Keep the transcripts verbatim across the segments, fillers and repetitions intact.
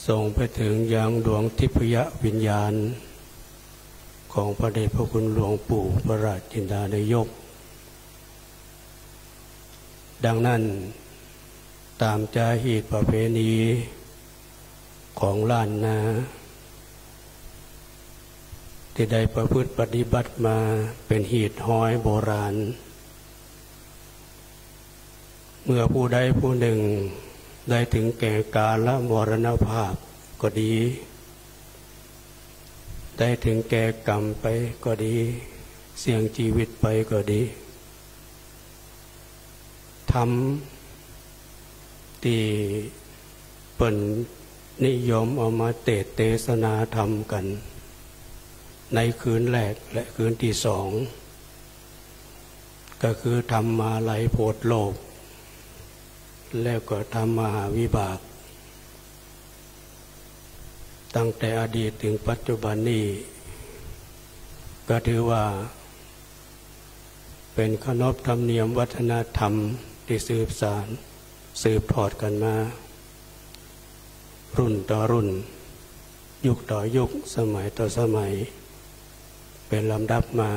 ส่งไปเถิงยังดวงทิพยวิญญาณของพระเดชพระคุณหลวงปู่พระราชจินดานายก ดังนั้น ต๋ามจารีตประเพณีของล้านนา ตี้ได้ประพฤติปฏิบัติมาเป๋นฮีตฮอยโบราณ เมื่อผู้ใดผู้นึ่งได้เถิงแก่กาลมรณภาพก็ดี ได้เถิงแก่ก๋รรมไปก็ดี เสี้ยงจีวิตไปก็ดี ธรรมตี้เปิ้นนิยมเอามาเตสน์เตสนาธรรมกั๋น ในคืนแรกและคืนตี้สอง ก็คือธรรมาลัยโผดโลก แล้วก็ธรรมมหาวิบาก ตั้งแต่อดีตเถิงปัจจุบันนี้ ก็ถือว่าเป๋นขนบธรรมเนียมวัฒนธรรมตี้สืบสาน สืบทอดกั๋นมา รุ่นต่อรุ่น ยุคต่อยุค สมัยต่อสมัย เป๋นลำดับมา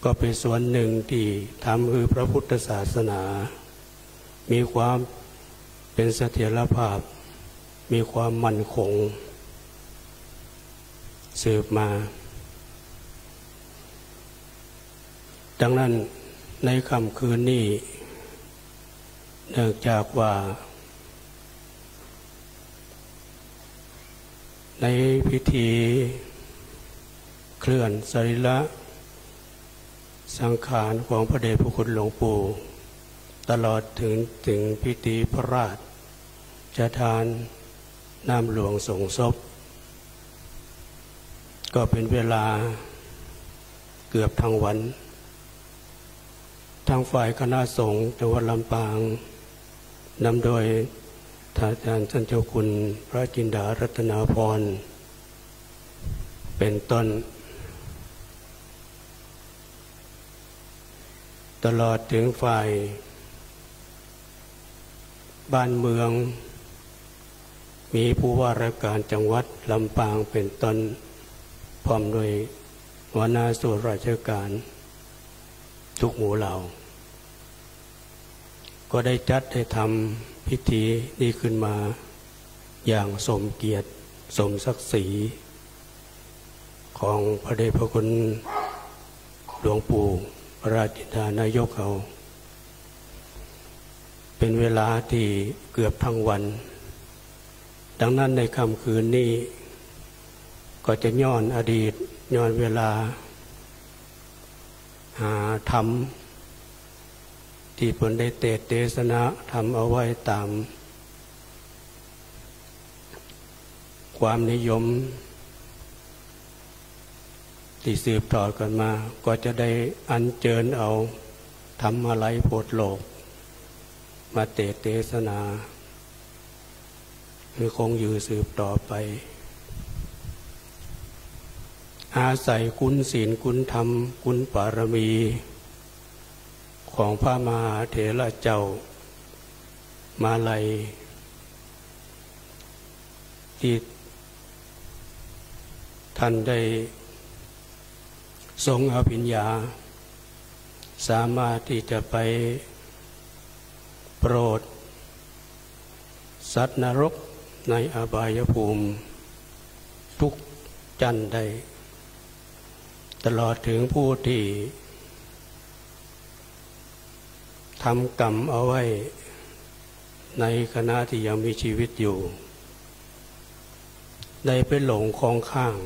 ก็เป๋นส่วนนึ่งตี้ทำหื้อพระพุทธศาสนา มีความเป๋นเสถียรภาพ มีความมั่นคง สืบมา ดังนั้น ในค่ำคืนนี้ เนื่องจากว่า ในพิธีเคลื่อนสรีระสังขารของพระเดชพระคุณหลวงปู่ ตลอดเถิง เถิงพิธีพระราชทานน้ำหลวงสรงศพ ก็เป๋นเวลาเกือบทั้งวัน ทางฝ่ายคณะสงฆ์จังหวัดลำปาง นำโดยท่านอาจารย์ท่านเจ้าคุณพระจินดารัตนาภรณ์ เป๋นต้น ตลอดเถิงฝ่ายบ้านเมือง มีผู้ว่าราชการจังหวัดลำปางเป๋นต้น พร้อมด้วยหัวหน้าส่วนราชการทุกหมู่เหล่า ก็ได้จัดได้ทำพิธีนี้ขึ้นมาอย่างสมเกียรติสมศักดิ์ศรี ของพระเดชพระคุณหลวงปู่พระราชจินดานายกเฮา เป๋นเวลาตี้เกือบทั้งวัน ดังนั้นในค่ำคืนนี้ ก็จะย้อนอดีต ย้อนเวลา หาธรรมตี้เปิ้นได้เตสน์เตสนาธรรมเอาไว้ต๋ามความนิยมตี้สืบทอดกั๋นมา ก็จะได้อัญเจิญเอาธรรมาลัยโผดโลก มาเตสน์เตสนา หื้อคงอยู่สืบต่อไป อาศัยคุณศีล คุณธรรม คุณบารมี ของพระมหาเถระเจ้ามาลัย ตี้ท่านได้ทรงอภิญญา สามารถตี้จะไปโปรดสัตว์นรกในอบายภูมิทุกจั้นได้ ตลอดเถิงผู้ตี้ ทำกรรมเอาไว้ในขณะตี้ยังมีชีวิตอยู่ ได้ไปหลงคงค้าง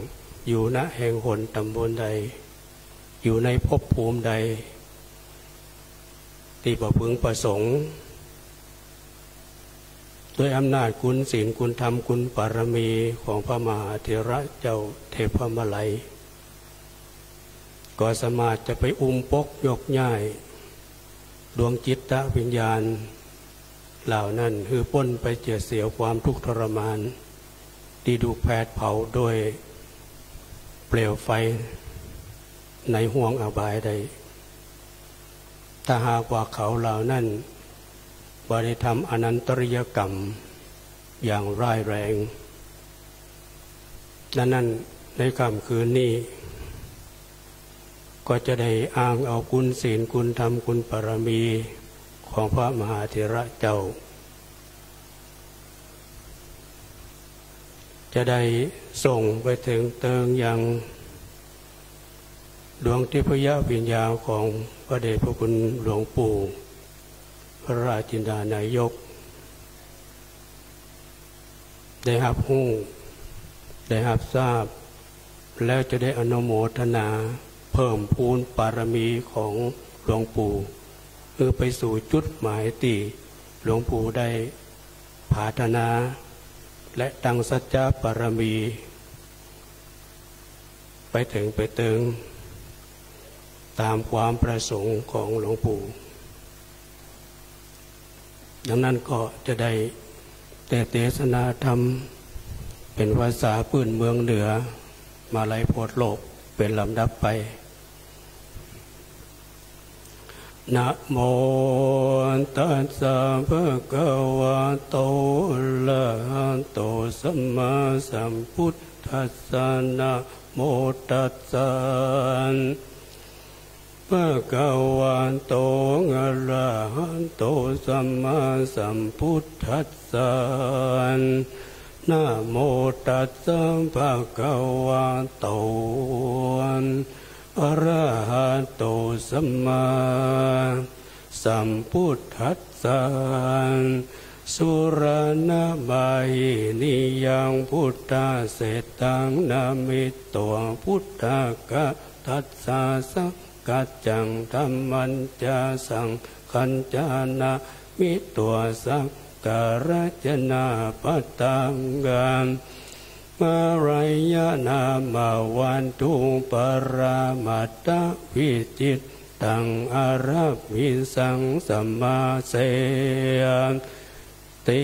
อยู่ ณ แห่งหนต๋ำบลใด อยู่ในภพภูมิใด ตี้บ่พึงประสงค์ ด้วยอำนาจคุณศีล คุณธรรม คุณบารมีของพระมหาเถระเจ้าเทพมาลัย ก็สามารถจะไปอุ้มปกยกย้ายดวงจิตวิญญาณเหล่านั้น หื้อป๊นไปจากเสียความทุกข์ทรมาน ตี้ถูกแผดเผาด้วยเปลวไฟในห้วงอบายได้ ถ้าหากว่าเขาเหล่านั้นบ่ได้ทำอนันตริยกรรม อย่างร้ายแรง ดังนั้นในค่ำคืนนี้ ก็จะได้อ้างเอาคุณศีล คุณธรรม คุณบารมีของพระมหาเถระเจ้า จะได้ส่งไปเถิงเติงยังดวงทิพยวิญญาณของพระเดชพระคุณหลวงปู่ พระราชจินดานายก ได้ฮับฮู้ ได้ฮับทราบ แล้วจะได้อนุโมทนาเพิ่มพูนบารมีของหลวงปู่ คือไปสู่จุดหมายตี้หลวงปู่ได้ปรารถนา และตั้งสัจจะบารมี ไปเถิงไปเติงตามความประสงค์ของหลวงปู่ ดังนั้นก็จะได้แต่เทศนาธรรมเป็นภาษาพื้นเมืองเหนือ มาลัยโพธิ์โลกเป็นลำดับไป นะโมตัสสะ ภะคะวะโต อะระหะโต สัมมาสัมพุทธัสสะ นะโมตัสสะ ภะคะวะโต อะระหะโต สัมมาสัมพุทธัสสะ นะโมตัสสะ ภะคะวะโต อะระหะโต สัมมาสัมพุทธัสสะ สุรานะมะหินียัง พุทธะเสตัง นะมิตวา พุทธัง กัตถัสสะ สักกัจจัง ธัมมัญจะ สังฆัญจะ นะมิตวา สักการะจะ นะปะทัง กัมมะรายะ นะมะวัตถุ ปะระมัตถะวิจิตตัง อะระมิสัง สะมาเส ติ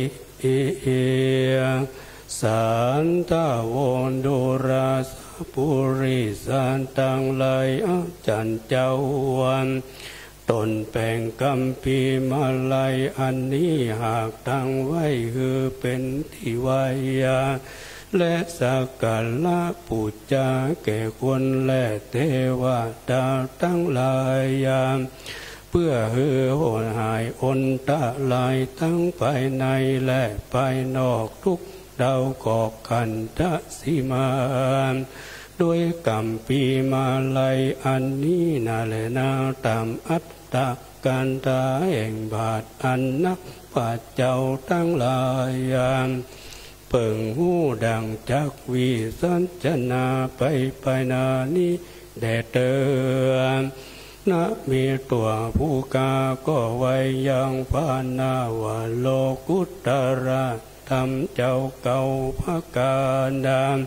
สันทะโว ดูราสะ ปุริสะตังหลาย อาจารย์เจ้า ตนแป๋งคัมภีร์มาลัยอันนี้ หากตั้งไว้หื้อเป๋นตี้ไหว้ และสักการะปู๋จาแก่คนและเตวดาตังหลาย เปื้อหื้อหายอันตรายตังภายในและภายนอก ทุกข์เดาก็ขันทะสีมา โดยคัมภีร์มาลัยอันนี้นาแลนา ต๋ามอัตถกถาแห่งบาทอันนักปราชญ์เจ้าตังหลาย เปิงฮู้ดั่งจักวิสัชนาไปไปนานี้แด่เตอ นะมิตวา ผู้ข้าก็ไหว้ยังพระนวโลกุตตระธรรมเจ้าเก้าประก๋าน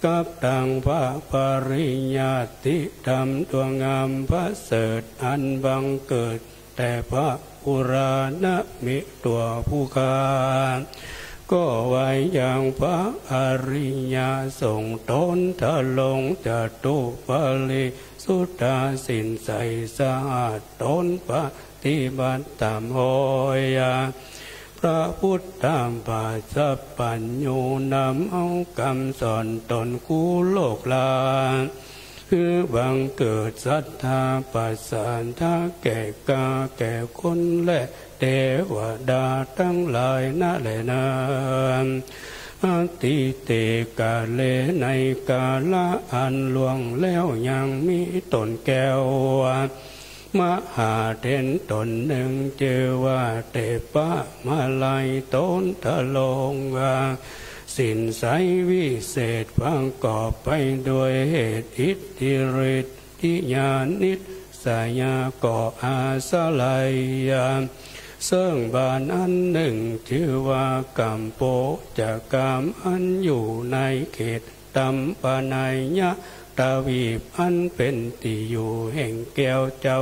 กับตังพระปริยัติธรรมดวงงามประเสริฐอันบังเกิด แต่พระอุรา นะมิตวา ผู้ข้าก็ไหว้ยังพระอริยสงฆ์ต๋นทรงจตุปริสุทธาศีลใส สะอาดต๋นปฏิบัติต๋ามห้อย พระพุทธบาทสัพพัญญู นำเอากำสอนต๋นกู้โลกหลาย คือบังเกิดศรัทธาประสาทะแก่ข้าแก่คนและเตวดาตังหลายนาแลนา อตีเตกาเล ในกาละอันล่วงแล้วยังมีต๋นแก้ว มหาเถรต๋นนึ่งจื้อว่าเถปะมาลัยต๋นทรง ศีลใสวิเศษประกอบไปด้วยเหตุอิทธิฤทธิญาณิสยาก็อาศรัย เซิ่งบาทอันนึ่งจื้อว่ากัมโปจะกามอันอยู่ในเขต ตัมปะนายะตวีปอันเป๋นตี้อยู่แห่งแก้วเจ้า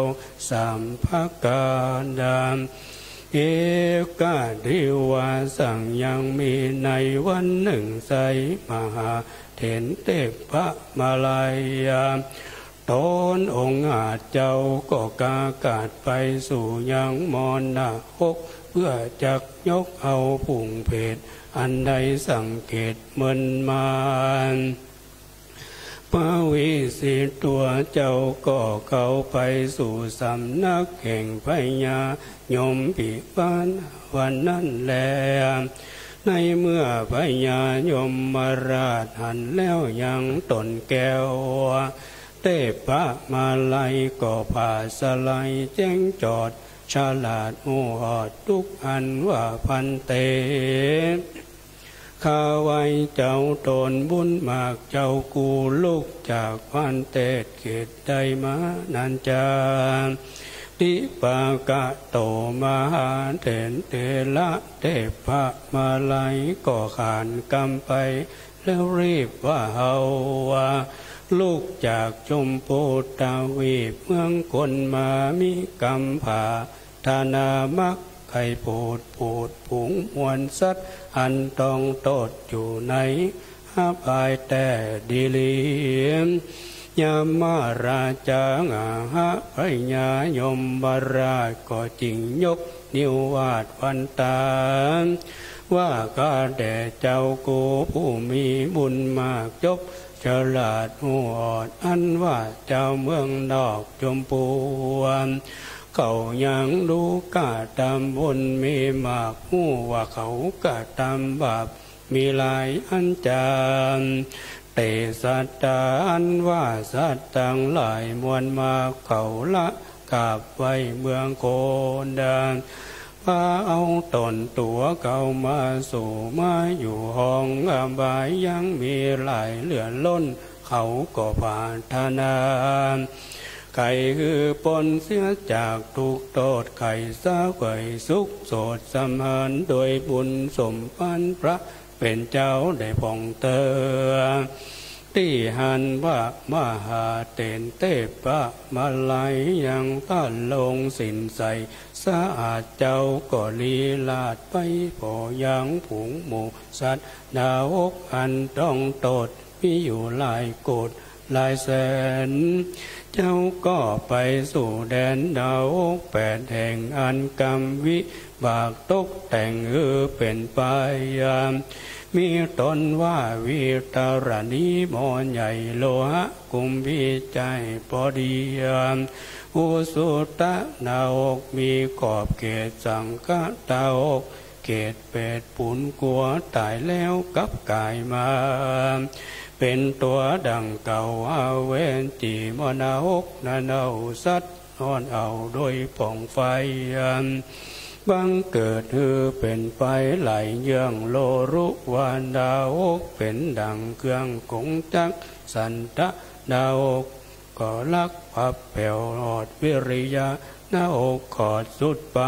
สามประก๋าน เอกะทิวาสัง ยังมีในวันนึ่งไซร้มหาเถรเถปะมาลัย ต๋นองอาจเจ้าก็กากาดไปสู่ยังมรณะภพ เปื้อจักยกเอาผุ่งเปรต อันได้สังเกตเมินมา พระวิสิตตัวเจ้าก็เข้าไปสู่สำนักแห่งพญายมพิบาลวันนั้นแล ในเมื่อพญายมราชหันแล้วยังตนแก้ว เทพมาลัยก็ผ่าสลายแจ้งจอด ฉลาดฮู้ออดทุกอันว่า ภันเต ข้าไหว้เจ้าต๋นบุญมากเจ้ากู้ลุกจากภันเตศเขตใดมานั้นจา ทิปากะโตมหาเถรเถระ เทพมาลัยก็ขานกำไป แล้วรีบว่า เฮาว่าลุกจากชมพูตวีปเมืองคนมา มีกำผาถนามัก ใค่โผดโผดฝูงมวลสัตว์ อันต้องโต้ษอยู่ในอบายแต๊ดีหลี ยมราชาอาหะพญายมราชก็จึงยก นิ้ววาดวันตา ว่า ข้าแต่เจ้ากู้ผู้มีบุญมากจบ ฉลาดฮู้ออดอันว่า เจ้าเมืองนอกชมพู เขายังดูกระทำบุญมีมาก ฮู้ว่าเขากระทำบาป มีหลายอันจา เตสัตตา อันว่าสัตว์ตังหลายมวลมาก เขาละกราบไหว้เมืองคน พาเอาต๋นตั๋วเขามาสู่ มาอยู่ห้องอบายยังมีหลายเหลือล้น เขาก็ผาถนา ใค่หื้อป๊นเสียจากทุกข์โต้ษ ใค่เสวยสุขโสดสำราญ โดยบุญสมภารพระ เป๋นเจ้าได้ผ่องเตอ ตี้หันว่ามหาเถรเทพมาลัยยังพระโลงสินใสสะอาด เจ้าก็ลี้ราชไปผ่อยังฝูงหมู่สัตว์นรกอันต้องโต้ษ มีอยู่หลายโกฏหลายแสน เจ้าก็ไปสู่แดนนรกแปดแห่ง อันกำวิบากตกแต่งหื้อเป๋นไป มีต๋นว่าวิตรณี หม้อใหญ่โลหะกุมพีใจ๋พอดี อุสุตนรก มีขอบเขตสังคตนรก เขตเปรตปุญกั๋วต๋ายแล้วกลับก๋ายมา เป๋นตั๋วดั่งเก่า อเวจีมนรก นั้นเอาสัตว์ ฮ้อนเอาโดยป่องไฟ บังเกิดหื้อเป๋นไปหลายเยื่อง โลรุวานรก เป๋นดั่งเครื่องกงจักร สันทนรก ก็ลักผับแผว อดวิริยนรก ขอดสุดไป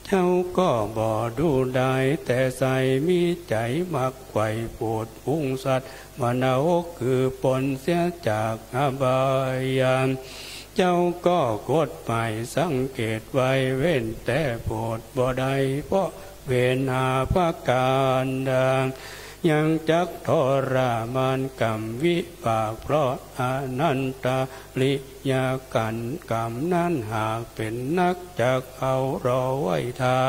เจ้าก็บ่ดูดายแต่ใส มีใจ๋มักใฝ่โผดฝูงสัตว์ มนรก คือป๊นเสียจากอบาย เจ้าก็คดหมายสังเกตไว้ เว้นแต่โผดบ่ได้ เพราะเวรห้าประก๋าน ยังจักทรมานกำวิบาก เพราะอนันตริยกรรม กรรมนั้นหากเป๋นนัก จักเอารอไว้ท่า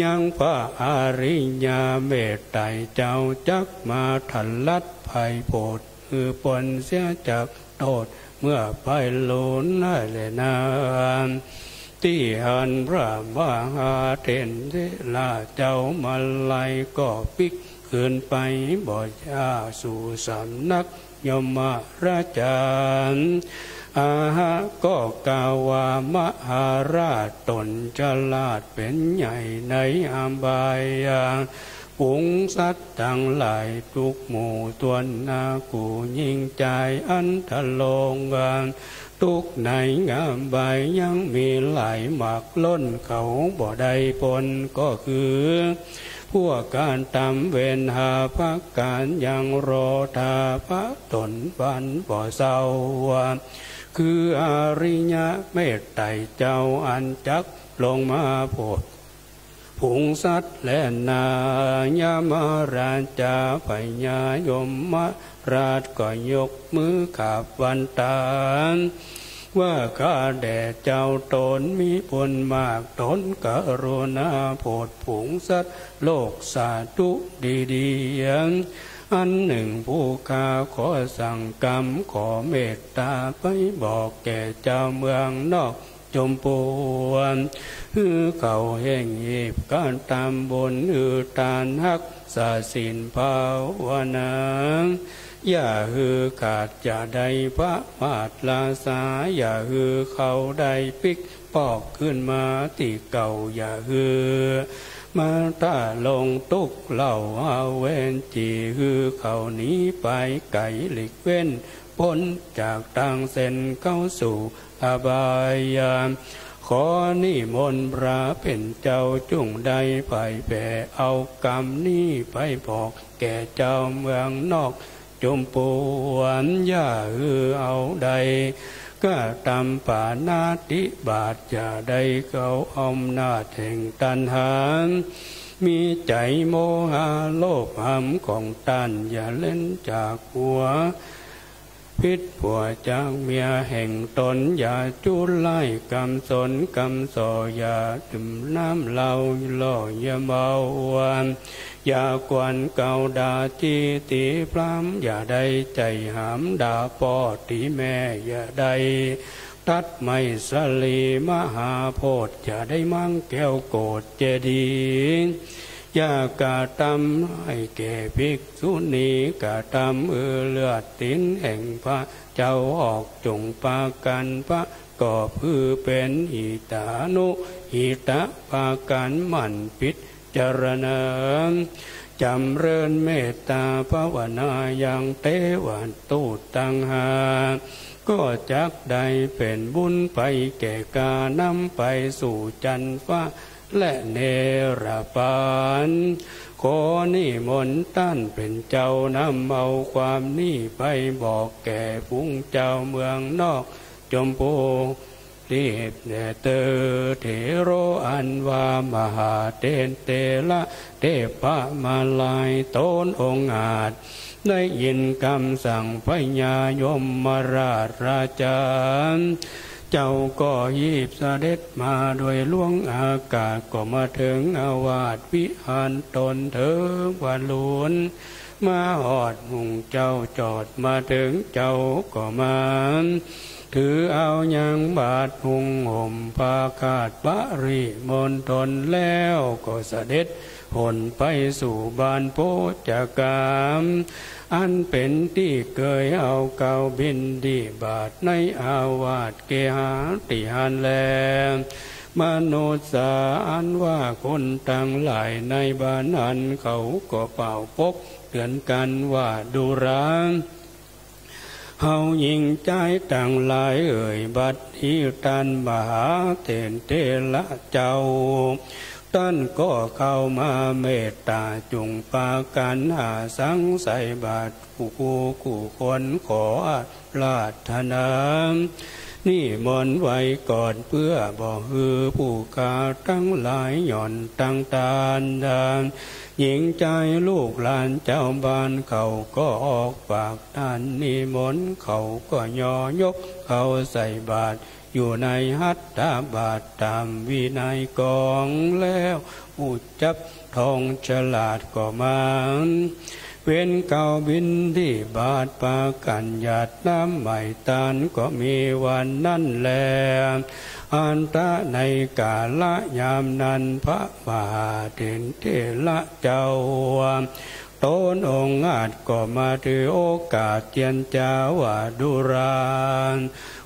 ยังพระอริยเมตไตรเจ้า จักมาทรัสไพร่โผด หื้อป๊นเสียจากโต้ษ เมื่อไปลูนได้แลนา ตี้หันพระมหาเถรเถระเจ้ามาลัย ก็ปิ๊กคืนไปบ่จาสู่สำนักยมราชา อาหะก็กล่าวว่า มหาราชต๋นฉลาดเป๋นใหญ่ในอบาย ฝูงสัตว์ตังหลายทุกหมู่ ต้วนหน้ากูญิงจายอันทะลง ทุกข์ในอบายยังมีหลายมากล้น เขาบ่ได้ป๊นก็คือ พวกกระทำเวรห้าประก๋าน ยังรอท่าพระต๋นปานบ่เศร้า คืออริยเมตไตรเจ้า อันจักลงมาโผด ฝูงสัตว์แลนา ยมราชาพญายมราชก็ยกมือกราบวันตา ว่าข้าแด่เจ้าตนมีบุญมาก ตนกรุณาโผดผงสัตว์โลกสาธุดีๆ อันหนึ่งผู้ข้าขอสั่งกำ ขอเมตตาไปบอกแก่เจ้าเมืองนอก จุมพวง หื้อเขาเฮ่งหีบกระตำบุญ หื้อตานฮักษาศีลภาวนา อย่าหื้อขาดอย่าได้ประมาทละสา อย่าหื้อเขาได้ปิ๊กปอกคืนมาตี้เก่า อย่าหื้อมาถ้าลงตุ๊กข์เล่าอาเวร จี่หื้อเขาหนีไปไก๋หลีกเว้น ป๊นจากตางเส้นเข้าสู่อบาย ขอนิมนต์พระเป๋นเจ้าจุ่งได้ไปแผ่เอากำนี้ไปบอกแก่เจ้าเมืองนอกจุมพวง อย่าหื้อเอาได้กระตำปาณาติบาต อย่าได้เข้าอำนาจแห่งตัณหา มีใจ๋โมหะโลภหำของต้าน อย่าเล่นจากผัว ผิดผัวจากเมียแห่งตน อย่าจู๊ไล้กำสนกำส่อ อย่าดื่มน้ำเหล้าหล่ออย่าเมา อย่ากวนเก่าด่าจี้ตี๋พร่ำ อย่าได้ใจ๋หามด่าป้อตี๋แม่ อย่าได้ตัดไม้สะหลีมหาโพธิ์ อย่าได้มังแก้วโกศเจดีย์ อย่ากระตำร้ายแก่ภิกษุณี กระตำหื้อเลือดตี๋นแห่งพระเจ้าออก จุ่งปากั๋นประกอบหื้อเป๋นหิตานุหิตะ ปากั๋นหมั่นพิจารณา จ๋ำเริญเมตตาภาวนายังเตวทูตตังห้า ก็จักได้เป๋นบุญไปแก่กา นำไปสู่จั๊นฟ้า และเนรปาน ขอนิมนต์ต้านเป๋นเจ้านำเอาความนี้ไปบอกแก่ฝูงเจ้าเมืองนอกจุมพวง เตียบแด่เตอ เถโร อันว่ามหาเถรเถระเทพะมาลัยต๋นองอาจ ได้ยินกำสั่งพญายมราชราชา เจ้าก็หีบเสด็จมาโดยหลวงอากาศ ก็มาเถิงอาวาสวิหารต๋นเถิงวรุณ มาฮอดหุงเจ้าจอดมาเถิงเจ้าก็มา ถือเอายังบาตรหุงห่มผ้าคาดปริมณฑลแล้ว ก็เสด็จหนไปสู่บ้านโพชกาม อันเป๋นตี้เกยเอาข้าวบิณฑบาตในอาวาสเกหาติหันแล มนุษย์สาอันว่าคนตังหลายในบ้านหั้น เขาก็เป่าปกเตื๋อนกั๋นว่า ดูรา เฮาญิงจายตังหลายเอ๋ย บัดนี้ต้านมหาเถรเถระเจ้า ต้านก็เข้ามาเมตต๋า จุ่งปากั๋นหาสังใส่บาตร กู้ผู้กู้คนขออาราธนา นิมนต์ไว้ก่อนเปื้อบ่หื้อผู้ข้าตังหลายหย่อนตังตาน ญิงจายลูกหลานเจ้าบ้านเขาก็ออกปากต้านนิมนต์ เขาก็ย่อยกเข้าใส่บาตร อยู่ในหัตถบาตรต๋ามวินัยกองแล้ว ผู้จับทองฉลาดก็มา เว้นข้าวบิณฑบาตปากั๋นหยาดน้ำไหว้ต้าน ก็มีวันนั้นแล อันตะในกาละยามนั้น พระมหาเถรเถระเจ้า ต๋นองอาจก็มาถือโอกาสเจียรจาว่า ดูรา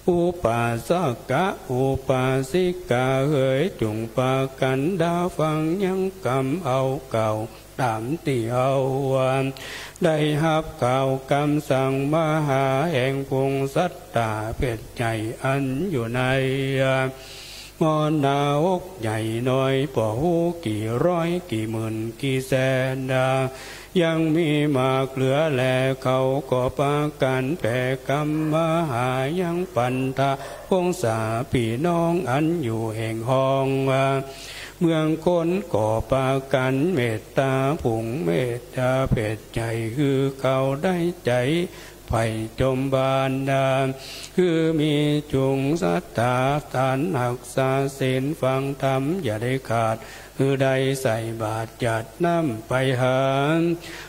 อุปาสกะอุปาสิกาเหย จุ่งปากั๋นดาฟังยังกำเอาเก่า ต๋ามตี้เฮาได้ฮับข่าวกำสั่งมหาแห่งฝูงสัตตาเป๋นใหญ่อันอยู่ใน มอนาอกใหญ่น้อย บ่ฮู้กี่ร้อยกี่หมื่นกี่แสนดา ยังมีมากเหลือแล เขาก็ปากั๋นแผ่กำมหายังปันทะวงศาปี้น้องอันอยู่แห่งห้อง เมืองคนก็ปากั๋นเมตต๋า ฝูงเมตต๋าเป๋นใหญ่ คือเขาได้ใจ๋ ภัยจ๋มบรรดา หื้อมีจุ่งศรัทธา ตันฮักษาศีลฟังธรรมอย่าได้ขาด หื้อได้ใส่บาตรจัดน้ำไปหา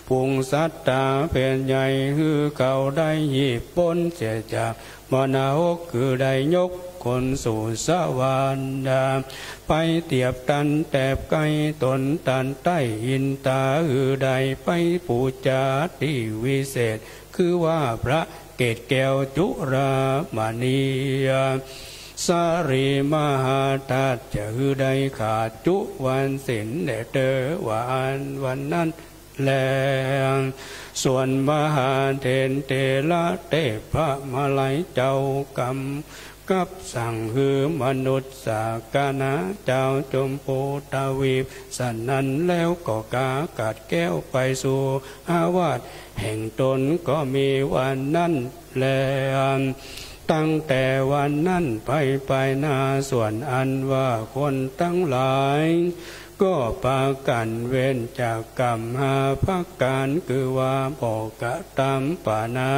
ฝูงศรัทธาเป๋นใหญ่ หื้อเขาได้ฮีบป๊นเสียจาก มรณะหก หื้อได้ยกคนสู่สวรรค์ ไปเตียบตันแถบไกล ตนตันใต้อินตา หื้อได้ไปปู๋จาตี้วิเศษ คือว่าพระเกศแก้วจุฬามณี สรีมหาธาตุ จะหื้อได้ขาดจุวันศีลแลเตอ ว่าอั้นวันนั้น แล ส่วนมหาเถรเถระเทพมาลัยเจ้ากำกับสั่งหื้อมนุษย์สากานะเจ้าจ๋มพูทวีป สนั้นแล้วก็กากัดแก้วไปสู่อาวาสแห่งตน ก็มีวันนั้นแล ตั้งแต่วันนั้นไป ไปหน้าส่วนอันว่าคนตังหลาย ก็ปากั๋นเว้นจากกรรมห้าประก๋าน คือว่าบ่กระตำปาณา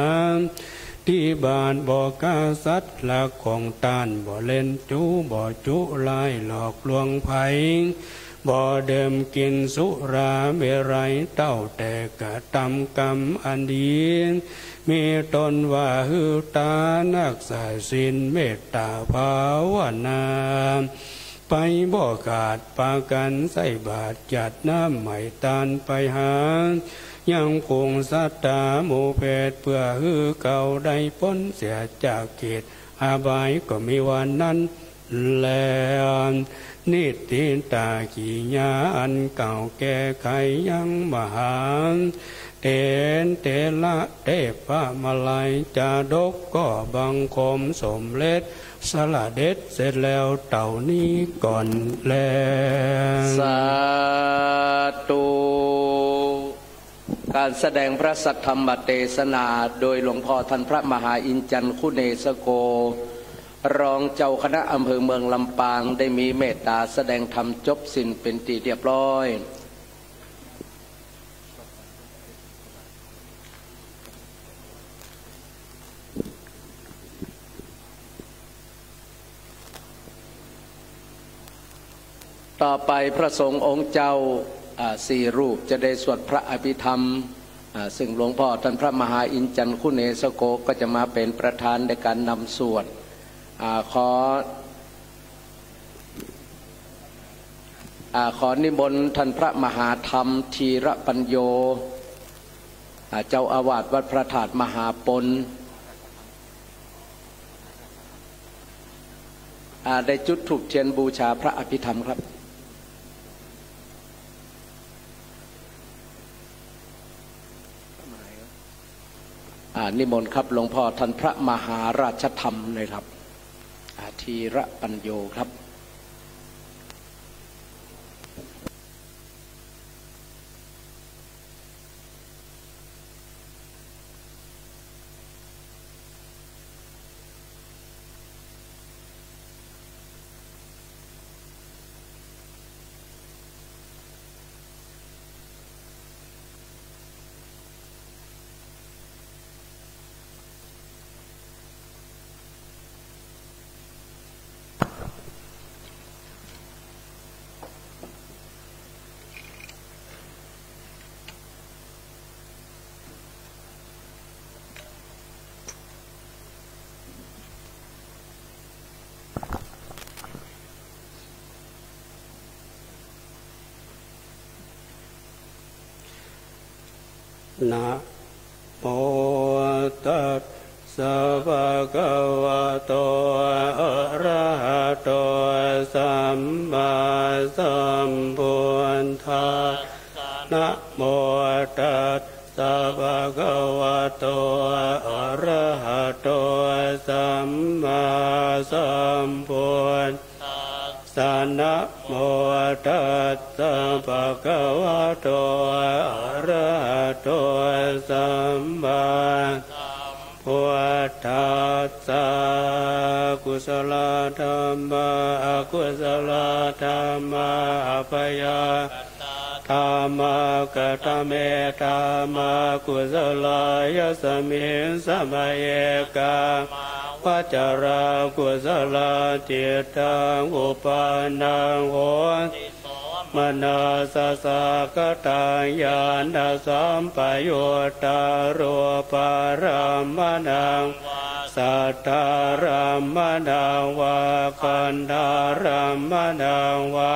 ธิบาต บ่ฆ่าสัตว์รักของต้าน บ่เล่นจู๊ บ่จุร้ายหลอกลวงใผ บ่ดื่มกิ๋นสุราเมรัย เต้าแต่กระตำกรรมอันดี มีต้นว่าหื้อตานฮักษาศีลเมตตาภาวนา ไปบ่ขาด ปากั๋นใส่บาตรจัดน้ำไหว้ตานไปหายังฝูงศรัทธาหมู่เพศ เปื้อหื้อเขาได้ป๊นเสียจากเขตอบาย ก็มีวันนั้นแล นิฏฐิตากิริยาอันกล่าวแก้ไขยังมหาเถรเถระเทพมาลัยจาดก ก็บังคมสมเร็จ สละเด็จเสร็จแล้วเต้านี้ก่อนแล สาธุ ก๋านแสดงพระสัทธรรมเตสนา โดยหลวงพ่อท่านพระมหาอินทร์จันทร์คุเนสโก รองเจ้าคณะอำเภอเมืองลำปาง ได้มีเมตตาแสดงธรรมจบสิ้นเป๋นตี้เรียบร้อย ต่อไปพระสงฆ์องค์เจ้า อ่า สี่รูปจะได้สวดพระอภิธรรม อ่า ซึ่งหลวงพ่อท่านพระมหาอินทร์จันทร์คุเนสโกก็จะมาเป๋นประธานในก๋านนำสวด อ่า ขอ อ่า ขอนิมนต์ท่านพระมหาธรรมธีระปัญโญ อ่า เจ้าอาวาสวัดพระธาตุมหาปน อ่า ได้จุดธูปเทียนบูชาพระอภิธรรมครับ อ่า นิมนต์ครับ หลวงพ่อท่านพระมหาราชธรรมนะครับ อ่า ธีระปัญโญครับ นะโมตัสสะภะคะวะโต อะระหะโต สัมมาสัมพุทธัสสะ นะโมตัสสะภะคะวะโต อะระหะโต สัมมาสัมพุทธัสสะ นะโมตัสสะภะคะวะโต อะระหะโต สัมมาสัมพุทธัสสะ กุศลธัมมา อกุศลธัมมา อัพยากตะ dhammā. Katame dhammā kusalā? Yasmiṃ samaye kāmāvacaraṃ kusalā cittaṃ uppannaṃ hoti somanassasahagataṃ ñāṇasampayuttaṃ rūpārammaṇaṃ vā saddārammaṇaṃ vā gandhārammaṇaṃ vā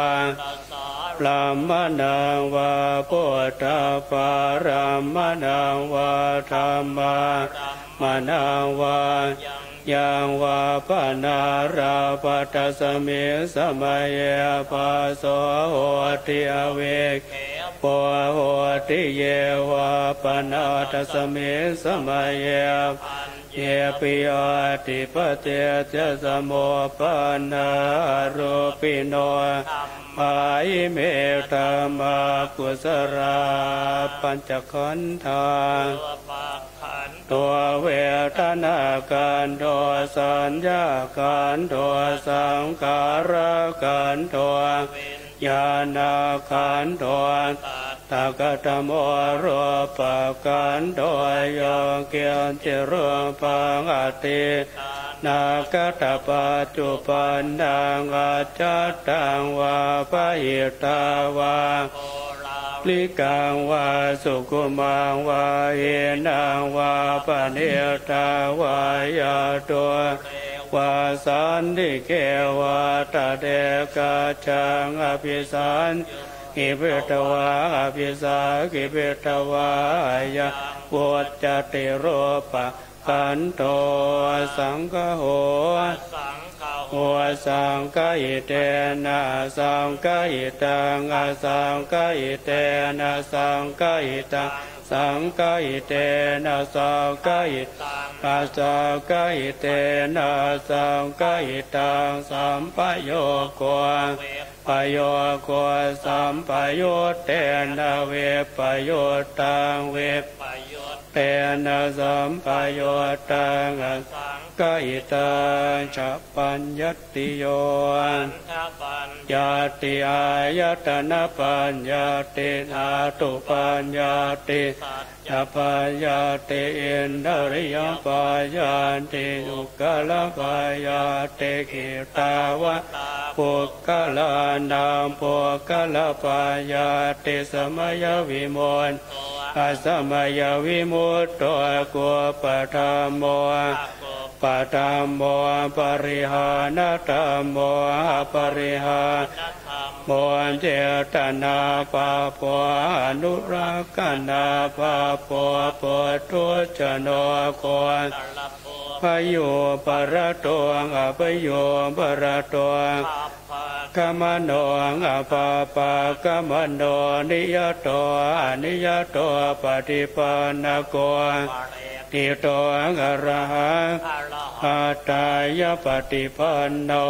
rasārammaṇaṃ vā phoṭṭhabbārammaṇaṃ vā dhammārammaṇaṃ vā yaṃ yaṃ vā panārabbha, tasmiṃ samaye phasso hoti avikkhepo hoti. Ye vā panā, tasmiṃ samaye paññe piyāti pasejja samuppannā arūpino dhammā. Ime dhammā kusalā. Pañcakkhandhā. Rūpakkhandho vedanākkhandho saññākkhandho saṅkhārakkhandho viññāṇakkhandho. Tattha katamo rūpakkhandho? Yaṃ kiñci rūpaṃ atītānāgatapaccuppannaṃ ajjhattaṃ vā bahiddhā vā oḷārikaṃ vā sukhumaṃ vā hīnaṃ vā paṇītaṃ vā yā dūre vā santike vā tadekajjhaṃ abhisaññūhipitvā abhisaṅkhipitvā ayaṃ vuccati rūpa kkhandho. Saṅgaho. Asaṅgaho saṅgahitena asaṅgahitaṃ asaṅgahitena saṅgahitaṃ saṅgahitena saṅgahitaṃ asaṅgahitena asaṅgahitaṃ sampayogo vipayogo sampayuttena vipayuttaṃ vippayuttena sampayuttaṃ asaṅgahitaṃ. Cha paññattiyo. Khandhapaññatti āyatanapaññatti dhātupaññatti saccapaññatti indriyapaññatti puggalappaññatti. Kittāvatā puggalānaṃ puggalapaññatti? Samayavimutto asamayavimutto kuppadhammo akuppadhammo parihānadhammo aparihānadhammo cetanābhabbo anurakkhanābhabbo puthujjano gotrabhū bhayūparato abhayūparato bhabbāgamano abhabbāgamano niyato aniyato paṭipannako phaleṭṭhito arahā atthāya paṭipanno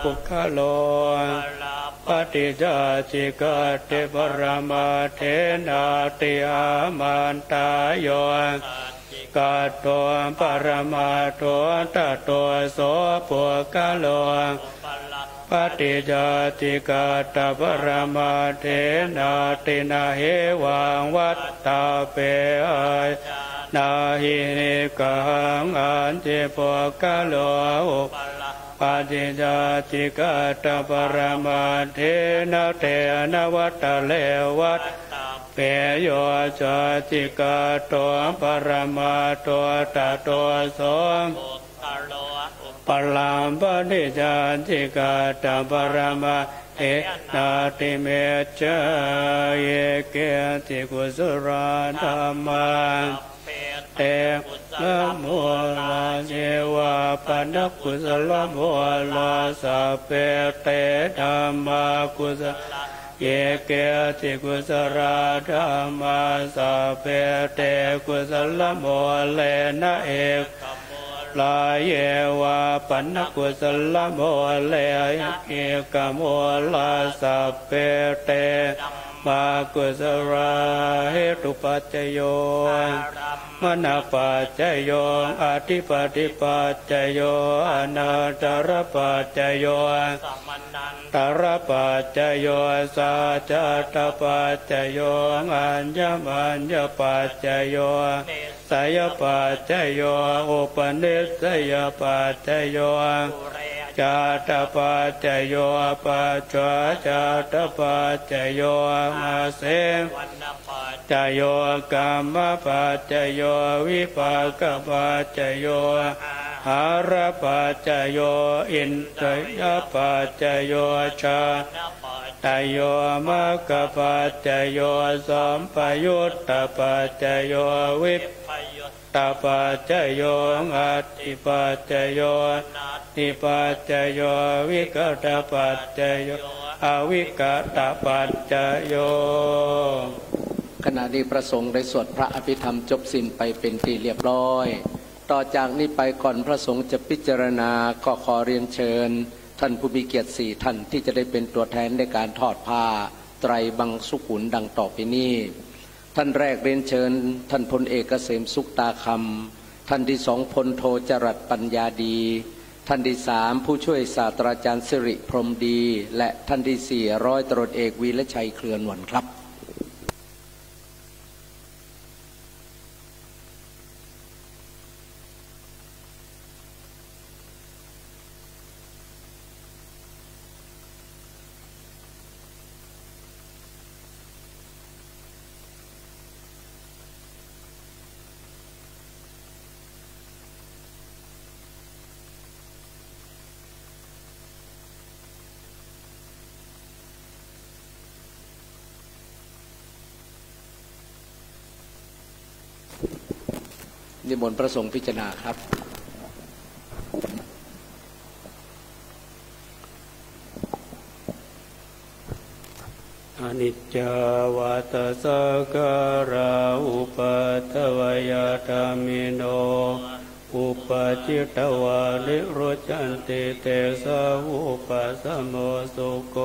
puggalo upalabbhati sacchikaṭṭhaparamaṭṭhenāti. Āmantā. Yo sacchikaṭṭho paramaṭṭho tato so puggalo upalabbhati sacchikaṭṭhaparamaṭṭhenāti. Na hevaṃ vattabbe. Āyā na hi niggahaṃ. Hañci puggalo upalabbhati sacchikaṭṭhaparamaṭṭhena tena vatale vattabbe yo sacchikaṭṭho paramaṭṭho tato so puggalo upalabbhati sacchikaṭṭhaparamaṭṭhenāti. Miccā. Ye keci kusalā dhammā sabbe te kusalamūlā. Ye vā pana kusalamūlā sabbe te dhammā kusalā. Ye keci kusalā dhammā sabbe te kusalamūlena eka mūlā. Ye vā pana kusalamūlena eka mūlā sabbe te dhammā มากุศลาเหตุปัจจโย อารัมมณปัจจโย อธิปติปัจจโย อนันตรปัจจโย สมนันตรปัจจโย สัจจัตตปัจจโย อัญญมัญญปัจจโย นิสสยปัจจโย อุปนิสสยปัจจโย ปุเร ชาตปัจจโย ปัจฉาชาตปัจจโย อาเสวัณปัจจโย กรรมปัจจโย วิปากปัจจโย อาหารปัจจโย อินทรียปัจจโย ฌานปัจจโย มรรคปัจจโย สัมปยุตตปัจจโย วิปยุตตปัจจโย อัตถิปัจจโย อนัตถิปัจจโย วิคตปัจจโย อวิคตปัจจโย ขณะนี้พระสงฆ์ได้สวดพระอภิธรรมจบสิ้นไปเป็นที่เรียบร้อย ต่อจากนี้ไปก่อนพระสงฆ์จะพิจารณา ก็ขอเรียนเชิญท่านผู้มีเกียรติสี่ท่านที่จะได้เป็นตัวแทนในการทอดผ้าไตรบังสุกุลดังต่อไปนี้ ท่านแรกเรียนเชิญท่านพลเอกเกษมสุขตาคำ ท่านที่สองพลโทจรัสปัญญาดี ท่านที่สามผู้ช่วยศาสตราจารย์สิริพรหมดี และท่านที่สี่ร้อยตำรวจเอกวีรชัยเครือนวลครับ นิมนต์พระสงฆ์พิจารณาครับ อนิจจาวัฏฏะสังขารา อุปัฏฐัพพยาธรรมิโน อุปปาทิตวานิรุจจันติ เตสาวุปปะสะโม สุโข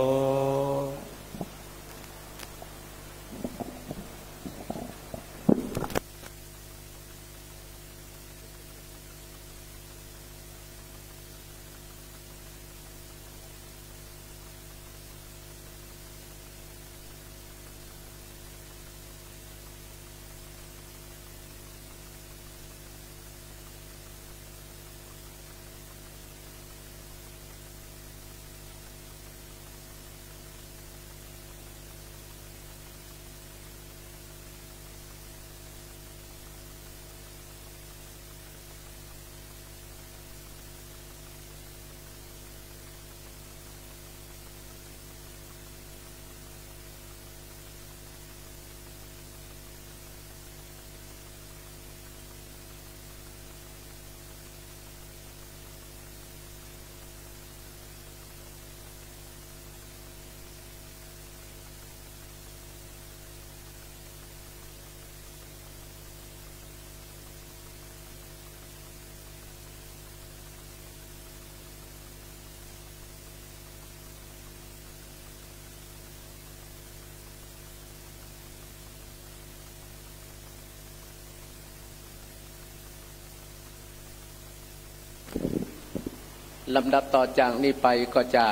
ลำดับต่อจากนี้ไปก็จะ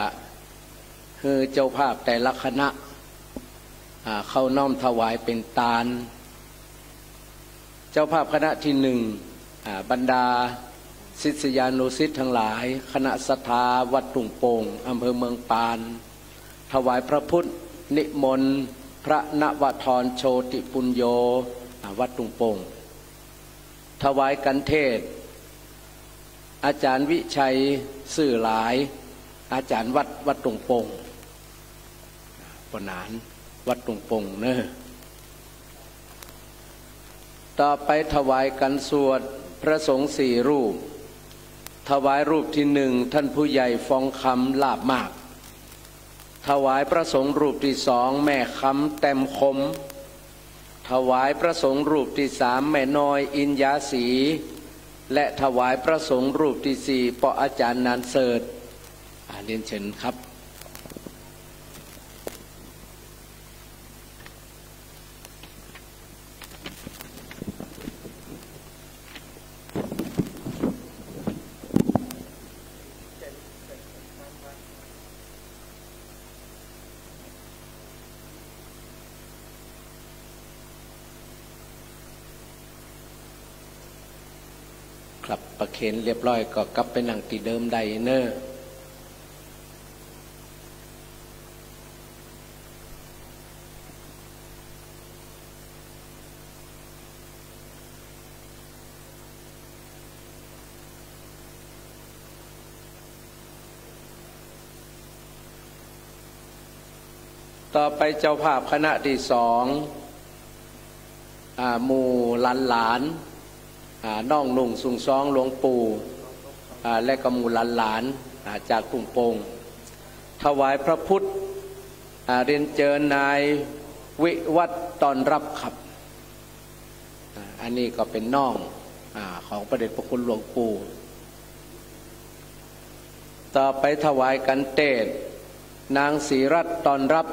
หื้อเจ้าภาพแต่ละคณะ อ่า เข้าน้อมถวายเป๋นตาน เจ้าภาพคณะที่หนึ่ง อ่า บรรดาศิษยานุศิษย์ทั้งหลาย คณะศรัทธาวัดทุ่งโป่ง อำเภอเมืองปาน ถวายพระพุทธ นิมนต์พระนวธรโชติปุญโญ อ่า วัดทุ่งโป่ง ถวายกัณฑ์เทศน์ อาจารย์วิชัย ซื่อหลาย อาจารย์วัด วัดทุ่งโป่ง ปอหนาน วัดทุ่งโป่งเนอะ ต่อไปถวายกัณฑ์สวดพระสงฆ์สี่รูป ถวายรูปที่หนึ่ง ท่านผู้ใหญ่ฟองคำ ลาภมาก ถวายพระสงฆ์รูปที่สอง แม่คำ แต้มคม ถวายพระสงฆ์รูปที่สาม แม่น้อย อินยาสี และถวายพระสงฆ์รูปที่สี่ ปออาจารย์นานเสิร์ช อ่า เรียนเชิญครับ เ ครับ ประเคนเรียบร้อยก็กลับไปนั่งตี้เดิมได้เน่อ ต่อไปเจ้าภาพคณะตี้สอง อ่า หมู่หลานๆ อ่า น้องนุ่งทรงซองหลวงปู่ อ่า และก็หมู่หลานๆ อ่า จากทุ่งโป่ง ถวายพระพุทธ อ่า เรียนเจิญนายวิวัฒน์ต้อนรับครับ อ่า อันนี้ก็เป๋นน้อง อ่า ของพระเดชพระคุณหลวงปู่ ต่อไปถวายกัณฑ์เตศน์ นางศรีรัตน์ต้อนรับ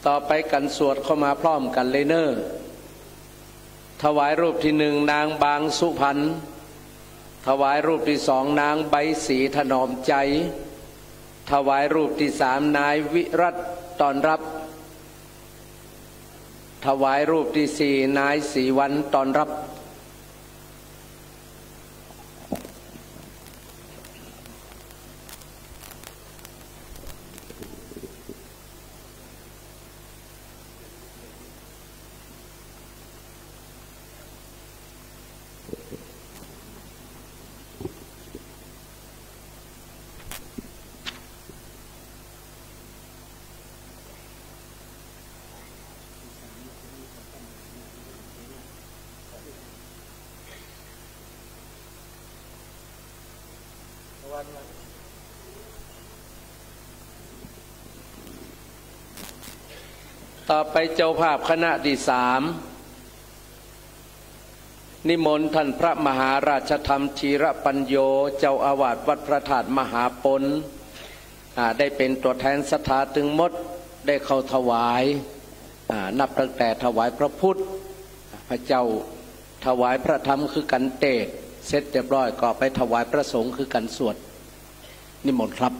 ต่อไปกัณฑ์สวดเข้ามาพร้อมกั๋นเลยเน่อ ถวายรูปตี้หนึ่งนางบางสุพรรณ ถวายรูปตี้สองนางใบศรีถนอมใจ ถวายรูปตี้สามนายวิรัตน์ต้อนรับ ถวายรูปตี้สี่นายศรีวรรณต้อนรับ ต่อไปเจ้าภาพคณะตี้สาม นิมนต์ท่านพระมหาราชธรรมธีรปัญโญ เจ้าอาวาสวัดพระธาตุมหาปน อ่า ได้เป๋นตั๋วแทนศรัทธาตึงหมด ได้เข้าถวาย อ่า นับตั้งแต่ถวายพระพุทธ พระเจ้า ถวายพระธรรมคือกัณฑ์เตศน์ เสร็จเรียบร้อยก็ไปถวายพระสงฆ์คือกัณฑ์สวด นิมนต์ครับ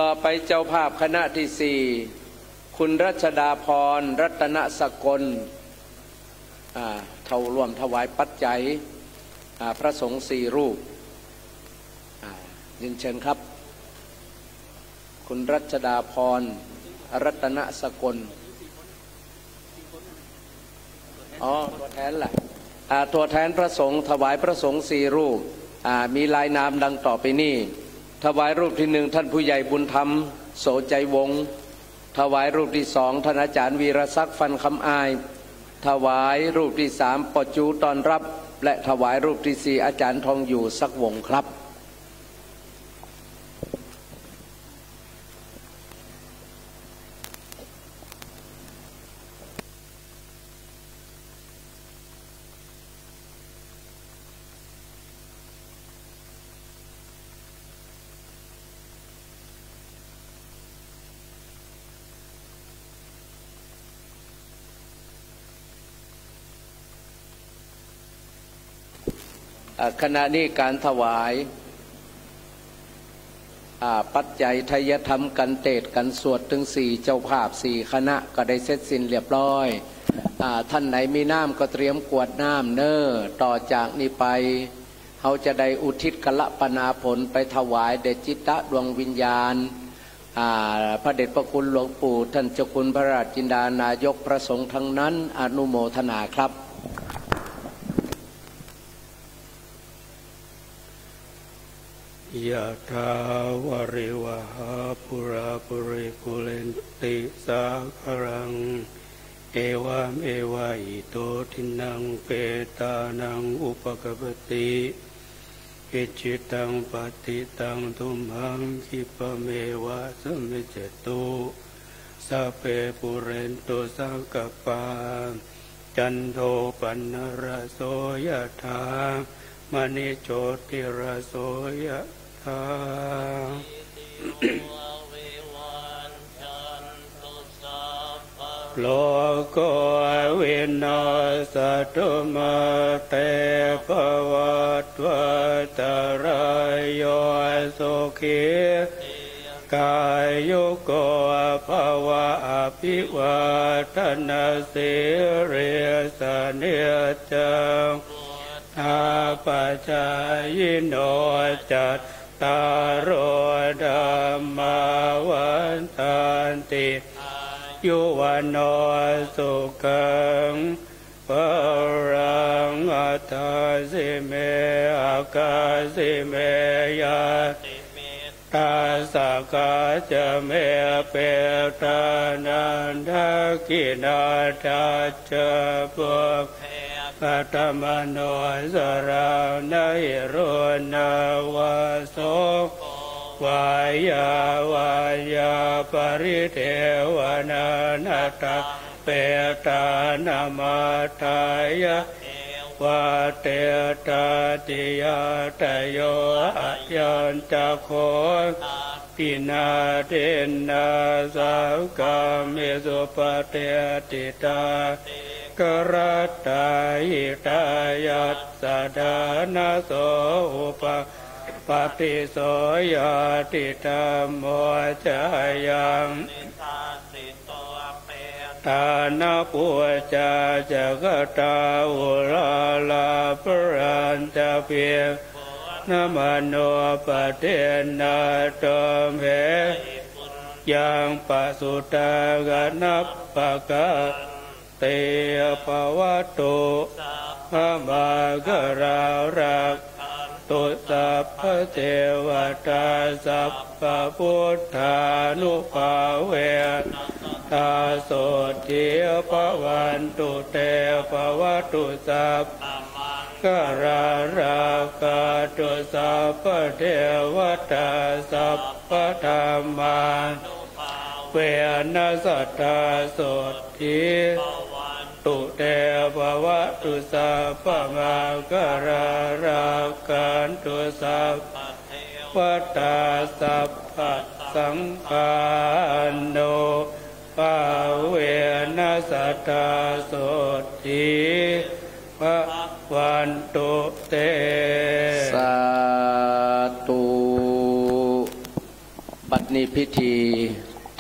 ต่อไปเจ้าภาพคณะตี้สี่ คุณรัชดาพร รัตนสกล อ่า เข้าร่วมถวายปัจจัย อ่า พระสงฆ์สี่รูป อ่า เรียนเชิญครับ คุณรัชดาพร รัตนสกล อ๋อ ตั๋วแทนล่ะ อ่า ตั๋วแทนพระสงฆ์ถวายพระสงฆ์สี่รูป อ่า มีรายนามดังต่อไปนี้ ถวายรูปตี้หนึ่งท่านผู้ใหญ่บุญธรรม โสใจวงศ์ ถวายรูปตี้สองท่านอาจารย์วีรศักดิ์ ฟันคำอาย ถวายรูปตี้สามป้อจูต้อนรับ และถวายรูปตี้สี่อาจารย์ทองอยู่ ศักดิ์วงศ์ครับ อ่า ขณะนี้ก๋านถวาย อ่า ปัจจัยไทยธรรมกัณฑ์เตศน์กัณฑ์สวดตึงสี่เจ้าภาพสี่คณะก็ได้เสร็จสิ้นเรียบร้อย อ่า ท่านไหนมีน้ำก็เตรียมกรวดน้ำเน่อ ต่อจากนี้ไป เฮาจะได้อุทิศกรปนาผลไปถวายแด่จิตตะดวงวิญญาณ อ่า พระเดชพระคุณหลวงปู่ ท่านเจ้าคุณพระราชจินดานายก พระสงฆ์ทั้งนั้น อนุโมทนาครับ ยะถาวาริวหาปูราปูริปูเรนติสาคารัง เอวะเมวะอิโตทินนังเปตานังอุปะกัปปติ Icchitaṃ patthitaṃ tumhaṃ khippameva samijjhatu, sabbe pūrentu saṅkappā, cando paṇṇaraso yathā, maṇi jotiraso yathā. Rogo vinassatu, mā te bhavatvantarāyo, sukhī dīghāyuko bhava. Abhivādanasīlissa niccaṃ vuḍḍhāpacāyino, cattāro dhammā vaḍḍhanti, āyu vaṇṇo sukhaṃ balaṃ. Atthāsi me akāsi me ñātimittā, sakhā ca me petānaṃ dakkhiṇā, tacca pubbe katamanussaraṃ. Na hi ruṇṇaṃ vā soko vā yā vaññā paridevanā, na taṃ petānamatthāya, evā te ṭhātiyādayo. Ayañca kho dakkhiṇā dinnā, saṅghamhi suppatiṭṭhitā, dīgharattā hitāyassa, ṭhānaso upakappati. So ñātidhammo ca ayaṃ nidassito, petāna pūjā ca katā uḷārā, balañca bhikkhūnamanuppadinnaṃ, tumhehi puññaṃ pasutaṃ anappakanti. Bhavatu sabbamaṅgalaṃ, rakkhantu sabbadevatā, sabbabuddhānubhāvena sadā sotthī bhavantu te. Bhavatu sabbamaṅgalaṃ, rakkhantu sabbadevatā, sabbadhammānubhāvena sadā sotthī bhavantu te. Bhavatu sabbamaṅgalaṃ, rakkhantu sabbadevatā, sabbasaṅghānubhāvena sadā sotthī bhavantu te. สาธุ บัดนี้พิธี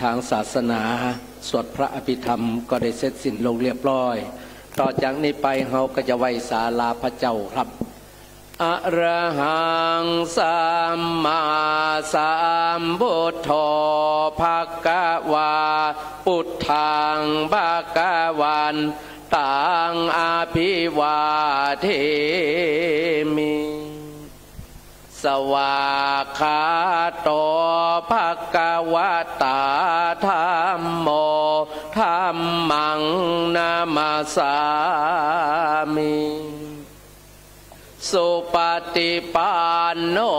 ทางศาสนาสวดพระอภิธรรมก็ได้เสร็จสิ้นลงเรียบร้อย ต่อจากนี้ไปเฮาก็จะไหว้สาลาพระเจ้าครับ Arahaṃ sammāsambuddho bhagavā, buddhaṃ bhagavantaṃ abhivādemi. Svākkhāto bhagavatā dhammo, dhammaṃ namassāmi. Supaṭipanno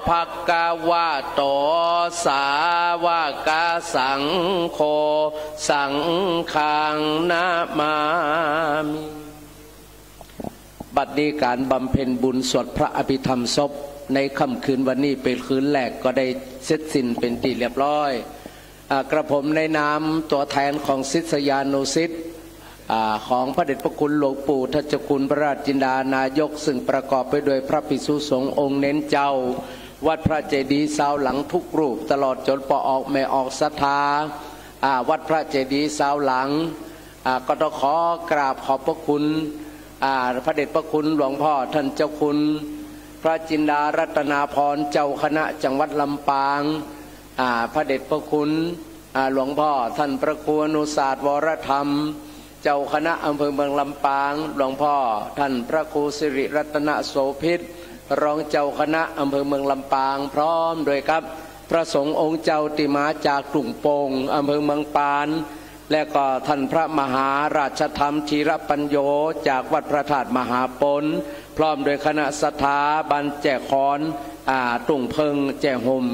bhagavato sāvakasaṅgho, saṅghaṃ namāmi. บัดนี้การบำเพ็ญบุญสวดพระอภิธรรมศพในค่ำคืนวันนี้เป็นคืนแรกก็ได้เสร็จสิ้นเป็นที่เรียบร้อย อ่า กระผมในนามตัวแทนของศิษยานุศิษย์ อ่า ของพระเดชพระคุณหลวงปู่ท่านเจ้าคุณพระราชจินดานายก ซึ่งประกอบไปด้วยพระภิกษุสงฆ์องค์เณรเจ้า วัดพระเจดีย์ซาวหลังทุกรูป ตลอดจนป้อออกแม่ออกศรัทธา อ่า วัดพระเจดีย์ซาวหลัง อ่า ก็ต้องขอกราบขอบพระคุณ อ่า พระเดชพระคุณหลวงพ่อท่านเจ้าคุณ พระจินดารัตนาภรณ์ เจ้าคณะจังหวัดลำปาง อ่า พระเดชพระคุณ อ่า หลวงพ่อท่านพระครูอนุศาสตร์วรธรรม เจ้าคณะอำเภอเมืองลำปาง หลวงพ่อท่านพระครูสิริรัตนโสภิต รองเจ้าคณะอำเภอเมืองลำปาง พร้อมด้วยกับพระสงฆ์องค์เจ้าตี้มาจากทุ่งโป่ง อำเภอเมืองปาน และก็ท่านพระมหาราชธรรมธีรปัญโญ จากวัดพระธาตุมหาปน พร้อมด้วยคณะศรัทธาบ้านแจ้ขอน อ่า ตุ้งเพิ่ง แจ้ห่ม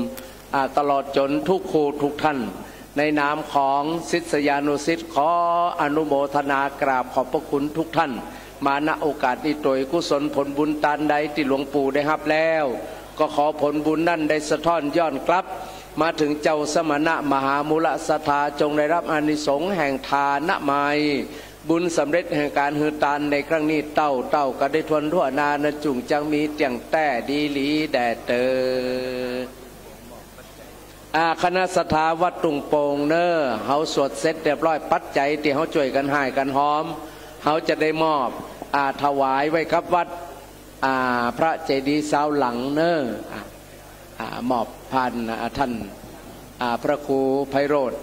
อ่า ตลอดจ๋นทุกคู่ทุกท่าน ในนามของศิษยานุศิษย์ ขออนุโมทนากราบขอบพระคุณทุกท่าน มา ณ โอกาสนี้ตวย กุศลผลบุญตานใดตี้หลวงปู่ได้ฮับแล้ว ก็ขอผลบุญนั้นได้สะท้อนย้อนกลับ มาเถิงเจ้าสมณะมหามูลศรัทธา จงได้ฮับอานิสงส์แห่งทานไมตรี บุญสำเร็จแห่งก๋านหื้อตานในครั้งนี้เต้าๆ กั๋นได้ถ้วนทั่วหน้า นะจุ่งจังมีเตี้ยงแต๊ดีหลีแด่เตอ อ่า คณะศรัทธาวัดตุ้งโป่งเน่อ เฮาสวดเสร็จเรียบร้อย ปัจจัยตี้เฮาจ้วยกั๋นฮ่ายกั๋นหอม เฮาจะได้มอบ อ่า ถวายไว้กับวัด อ่า พระเจดีย์ซาวหลังเน่อ อ่า อ่า มอบผ่าน อ่า ท่าน อ่า พระครูไพโรจน์